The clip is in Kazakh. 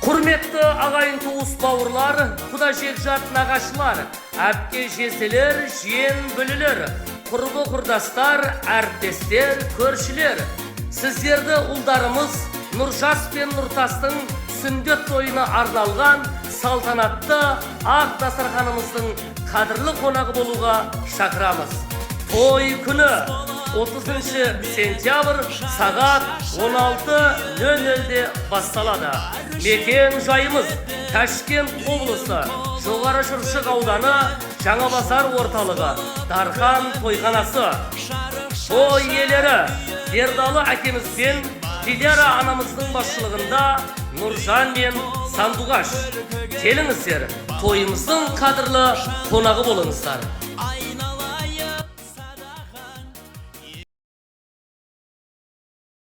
Құрметті ағайын, туыс, бауырлар, құда, жекжат, нағашылар, әпке, жезделер, жиен, білілер, құрбы, құрдастар, әріптестер, көршілер, сіздерді ұлдарымыз Нұржас пен Нұртастың сүндет тойына арналған салтанатты ақ дастарханымыздың қадірлі қонағы болуға шақырамыз. Той күні 30 сентябрь сағат 16.00-де басталады. Мекен жайымыз: Ташкент облысы, Жоғары Шыршық ауданы, Жаңа базар орталығы, Дархан тойханасы. Той иелері: Бердалы әкеміз бен Диляра анамыздың басшылығында Нұржан мен Сандуғаш. Келіңіздер, тойымыздың қадірлі қонағы болыңыздар.